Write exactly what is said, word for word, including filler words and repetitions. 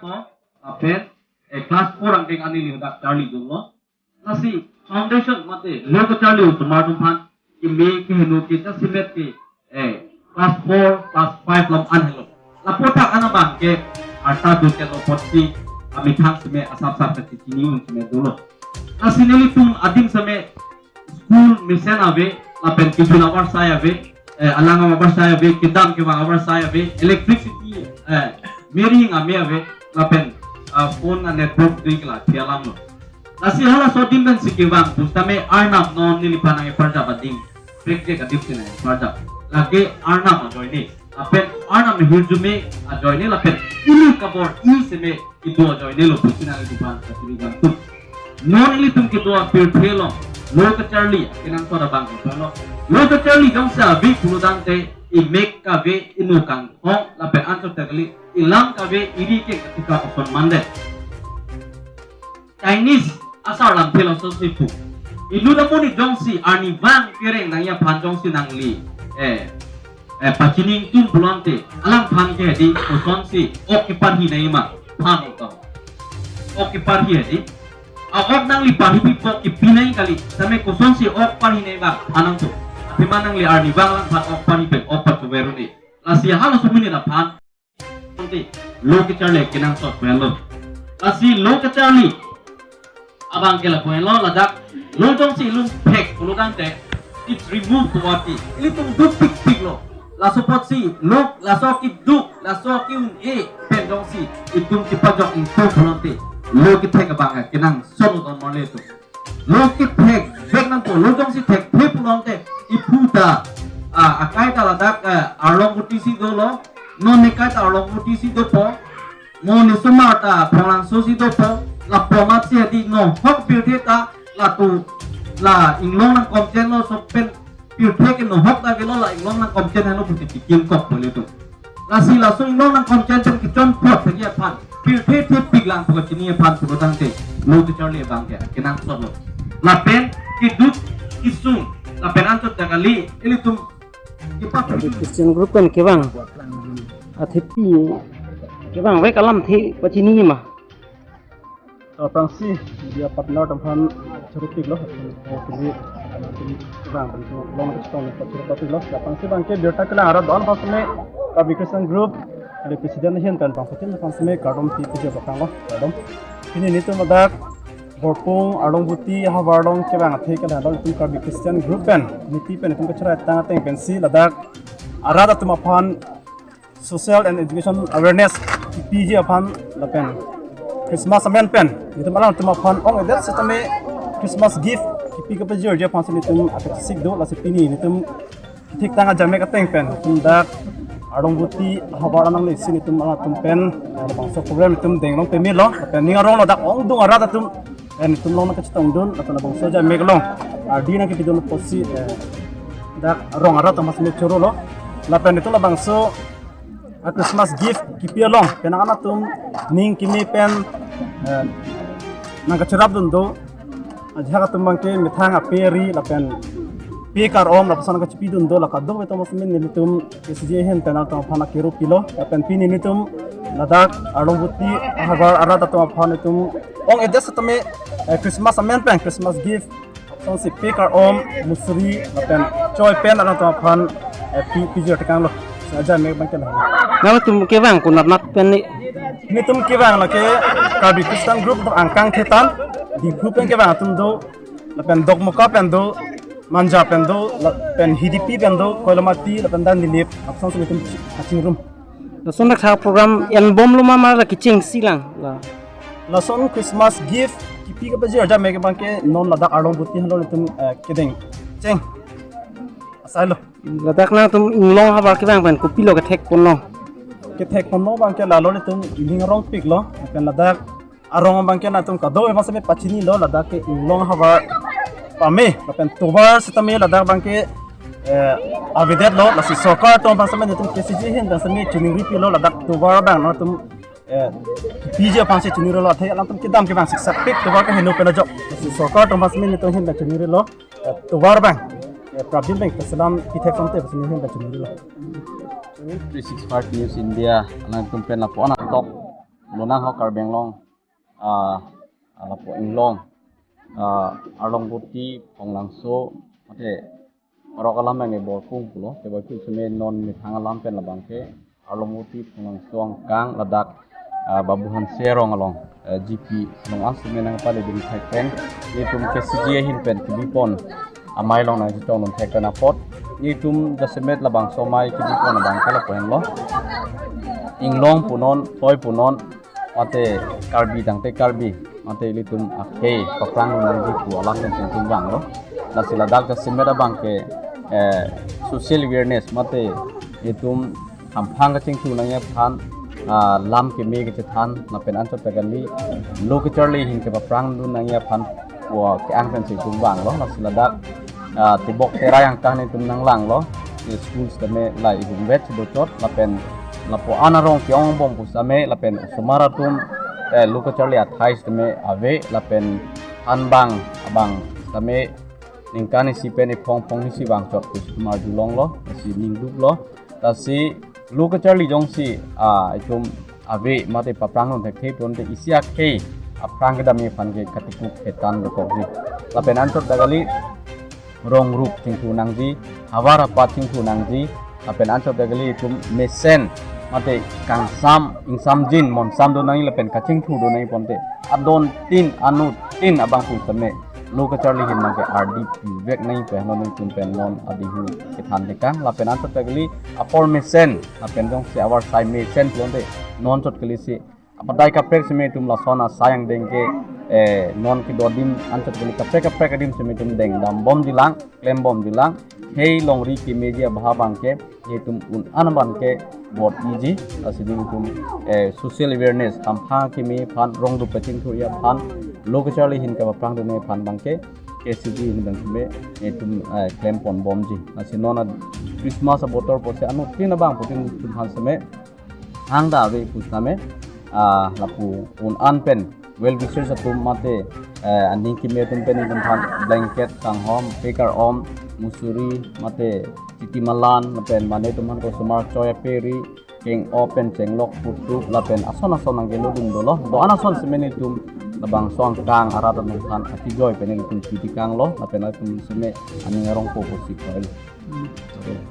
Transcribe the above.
Lapen, eh, class four angdeng an neli hadak charlidunlo. Lasi foundation mate lo kacharli osomar atum aphan keme keheno ke jasemet ke, eh, class four, class five along an helo. Lapu athak an abang ke arta do ke lo apotsi amethang seme asap sap kachini un seme dolo. Lasi nelitum adim seme school mesen ave, lapen kejun avarsai ave, eh, alang avarsai ave, kedam kevang avarsai ave, electricity, eh, mering ame ave, lapen, ah, phone a network dui kela thialam lo. Lasi halaso adim pensi kevang pusitame Arnam non neliphan nangkeparjap adim, prekjak adim si nangkeparjap. Lake Arnam ajoine, lapen Arnam ahirjume ajoine, lapen ili kabor-i seme kedo ajoine lo pusi nangliphan kachiri gangtum. Non ilitum kedo apirthe along lo kacharli kenangsot abang ke lo. Lo kacharli jongsi ave pulotangte imek kave, ino kangthong, lapen anchot ta kali, ilam kave, iri ke katika koson mande. Chinese asar lamthe laso si pu. Inut amonit jongsi arnivang kereng nangji aphan jongsi nangli, eh, eh, pachini ingtung pulote, alangphan ke hedi kosonsi ok keparhi nangji ma, phan ongkam. Ok keparhi hedi. A ok nangli parhipipo, kepi nangji kali. Tame kosonsi ok parhi nangji ma, phan ongkam. Athema nangli arnivang alangphan ok parhi pen ok pachover un-e. Lasi halaso amonit aphan ante, lo kacharli kenangsot pen lo. Lasi lo kacharli abang ke lapu-an lo, ladak lo jongsi ilung thek pulotangte, it remove poverty. Ilitum dukpikpik lo. Laso apotsi lo, laso keduk, laso ke-un-e pen jongsi itum kepajok ingtung pulote, lo kethek abang kenangsot lo don mole tu. Lo kethekvek nangpo, lo jongsi thekthe pulote, iphu ta, ah, akai ta ladak, eh, Arlong Buti si dolo, non nekai ta Arlong Buti si dopo, mo nesomar ta Phonglangso si dopo, lapu amatsi hedi nohok pirthe ta, latu, la inglong nangkomchenlo, laso pen pirthe ke nohok ta avelo, la inglong nangkomchen henlo pusi tikim kok bole tu. Lasi laso inglong nangkomchen pen kechonphot thekji aphan, pirthe thepik lang pu kachini aphan pulotangte, lo kacharli abang ke kenangsot lo. Lapen keduk kesung, lapen anchot ta kali, ilitum kepa- Christian group pen kevang athepi, kevangvek alamthe pachini ma? To aphrangsi media partner atum aphan churupiklo, eh, kini, eh, kini bang, bang, long kachetong pachurupiklo. Aphrangsi abang ke birta kelang arat don aphan seme, Karbi Christian Group, kali president ahin pen bang putin aphan seme kardom pi piji bakanglo, kardom. Pini nelitum ladak Borpung Arlong Buti havar along kevang athe kelang along itum Karbi Christian Group pen, niti pen itum kachara tang ateng pensi ladak arat atum aphan social and education awareness kepiji aphan lapen Christmas amen pen nelitum alangtum aphan ong-edet setame Christmas gift kepi kepajirji aphansi nelitum akachesik do. Lasi pini nelitum kethek tang ajamek ateng pen nelitum dak Arlong Buti havar along lesi nelitum alangtum pen, eh, labangso program nelitum deng long pemelo, lapen ning arong ladak ongdung arat atum, eh, nelitum long nangkachetongdun, lapen labangso ajamek along ardi nangkepidun apotsi, eh, dak arong arat atum aphan seme chorolo. Lapen nelitum labangso a Christmas gift kepi along penang an atum ning keme pen, eh, nangkachirapdun do. Ajahak atum abang ke methang ape ari lapen pe kar-om lapuson kachipidun do, la kadokave atum aphan seme nelitum K C G ahin pen alangtum aphan akero pilo. Lapen pini nelitum ladak Arlong Buti havar arat atum aphan itum ong-edet setame, eh, Christmas amen pen Christmas gift sonsi pe kar-om, musri lapen choi pen alangtum aphan, eh, pi, piji tekanglo. Ajamek abang ke la. Nangtum kevang konat nat pen ni? Nelitum kevang lake Karbi Christian Group atum angkang thetan, Diphu pen kevang atum do, lapen Dokmoka pen do, Manja pen do, lapen Hidipi pen do, Koilamati, lapen Dandilip, lapuson si nelitum chi-, kachingrum. Lason dak sa program enbomlo ma, ma la kechengsi lang la? Lason Christmas gift kepi kepajir ajamek abang ke non ladak Arlong Buti halo nelitum, eh, kedeng cheng asai lo. Ladak nangtum inglong havar kevang pen kopilo kethek ponlo? Kethek ponlo abang ke lalo nelitum iling arongpiklo, lapen ladak arong abang ke nangtum kadokave aphan seme pachinilo, ladak ke inglong havar pame, lapen tovar setame ladak abang ke, eh, avedetlo, lasi sorkar atum aphan seme nelitum K C G ahin pen seme chiningripilo, ladak tovar abang nangtum, eh, piji aphansi chinirilo, athe alangtum kedam kevang siksakpik tovar keheno pen ajok, lasi sorkar atum aphan seme nelitum ahin pen chinirilo, eh, tovar abang, eh, prabin abang keselam pithek sante seme ahin pen chinirilo. Three six five News India, alangtum pen lapu-an atok Lonang ho Karbi Anglong, ah, lapu Inglong, ah, Arlongvoti, Phonglangso, mate Rok alam abang ke Borpung pulo, teboi pu seme non methang alam pen labang ke Arlongvoti, Phonglangso angkang ladak, ah, Babu Hanse arong along, eh, G P along an seme nangpale dun thek pen, nelitum K C G ahin pen kebipon amei along nangchetong dun thek pen apot, nelitum jasemet labangso amei kebipon abang ke lapu henlo. Inglong punon, Thoi punon, mate Karbi tangte Karbi, mate ilitum akhei paphrang dun nangji pu alam pen itum vanglo. Lasi ladak jasemet abang ke, eh, social awareness, mate itum hamphang kachingthur nangji aphan, ah, lam keme kachethan, lapen anchot ta kali lo kacharli ahin ke paphrang dun nangji aphan pu ke-ang pensi itum vanglo. Lasi ladak, ah, tebok terai angkang nelitum nanglanglo. School sitame la ihum vet si dochot, lapen lapu an arong ke-ong bom pu sitame, lapen osomar atum, eh, lo kacharli athai sitame ave, lapen thanbang abang sitame ningkan isi pen iphong phongo isi vangchot pu sitame arjulonglo, lasi ningduklo. Lasi lo kacharli jongsi, ah, itum ave mate paphrang dun thekthe pulote isi akhei aphrang kedam aphan ke katikuk ketan dokokji. Lapen anchot ta kali rong rup chingthur nangji, havar hapat chingthur nangji, lapen anchot ta kali itum mesen mate kangsam ingsamjin monsam dun nangji lapen kachingthur dun nangji pulote adon tin anu tin abang pu seme lo kacharli ahin abang ke ardi pivek nangji pu henlo nelitum pen non ading ahin kethan tekang. Lapen anchot ta kali apor mesen, lapen jongsi avarsai mesen pulote non chot kali si apadai kaprek seme itum lason asai angdeng ke, eh, non kedo adim anchot kali kaprek kaprek adim seme itum dengdam bomjilang, klem bomjilang. Khei longri kemeji abha abang ke itum un-an abang ke bor-iji. Lasi nelitum, eh, social awareness, hamphang keme aphan, rong rup kachingthur aphan, lo kacharli ahin ke paphrang dun aphan abang ke K C G ahin abang seme itum, eh, klempon bomji. Lasi non a Christmas abotor pusi anuttin abang putin itum aphan seme hang ta ave pu sitame, ah, lapu un-an pen well wishers atum mate, eh, aning keme atum pen itum aphan blanket, kanghom, pekar om, musuri, mate chiti malan, lapen mane itum aphan kosomar choi aperi, keng-o pen chenglok putup, lapen ason ason nangkelo dun dolo. Do-an ason seme nelitum labangso angkang arat atum aphan akejoi pen nelitum pi tekanglo, lapen itum seme aning arong po pusi kroilo.